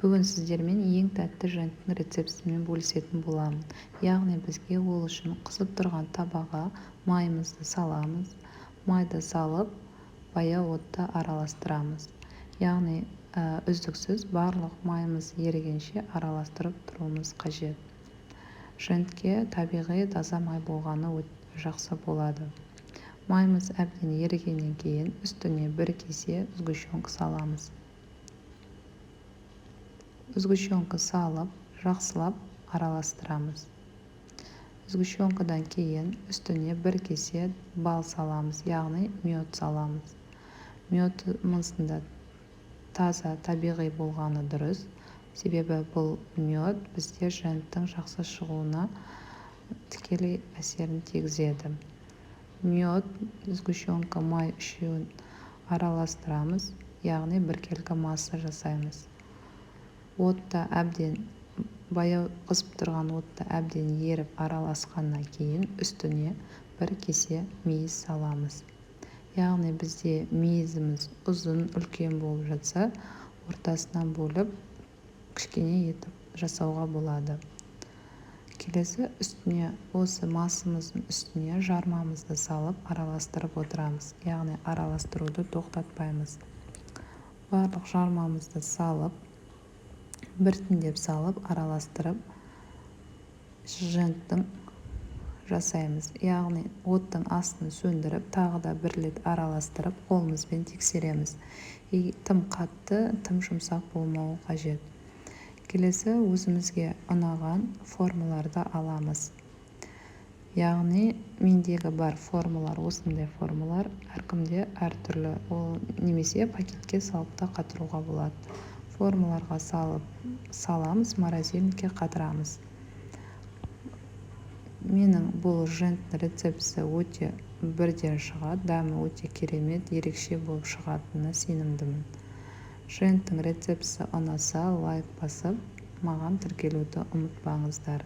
Бүгін сіздермен ең тәтті женттің рецептісімен бөлісетін боламын. Яғни бізге ол үшін қызып тұрған табаға майымызды саламыз. Майды салып, баяу отта араластырамыз. Яғни үздіксіз барлық майымыз ерігенше араластырып тұруымыз қажет. Жентке табиғи таза май болғаны жақсы болады. Майымыз әбден ерігеннен кейін үстіне бір кесе сгущенка саламыз. Сгущенка салып, жақсылап араластырамыз. Сгущенкадан кейін үстіне бір кесе бал саламыз, яғни мед саламыз. Медіміздің да таза, табиғи болғаны дұрыс, себебі бұл мед бізде женттің жақсы шығуына тікелей әсерін тигізеді. Мед, сгущенка, май үшеуін араластырамыз, яғни біркелкі масса жасаймыз. Отта әбден баяу қызып тұрған отта әбден еріп араласқаннан кейін үстіне бір кесе мейіз саламыз. Яғни бізде мейізіміз ұзын, үлкен болып жатса, ортасынан бөліп, кішкене етіп жасауға болады. Келесі үстіне, осы массамыздың үстіне жармамызды салып, араластырып отырамыз, яғни араластыруды тоқтатпаймыз. Барлық жармамызды салып, біртіндеп салып, араластырып, женттің жасаймыз. Яғни оттың астын сөндіріп, тағы да бір рет араластырып, қолымызбен тексереміз. Тым қатты, тым жұмсақ болмауы қажет. Келесі өзімізге ұнаған формаларды аламыз. Яғни мендегі бар формалар осындай формалар, әркімде әртүрлі. Ол немесе пакетке салып та қатыруға болады. Формаларға салып саламыз, морозильникке қатырамыз. Менің бұл женттің рецептісі өте бірден шығады, дәмі өте керемет, ерекше болып шығатынына сенімдімін. Женттің рецептісі ұнаса, лайк басып, маған тіркелуді ұмытпаңыздар.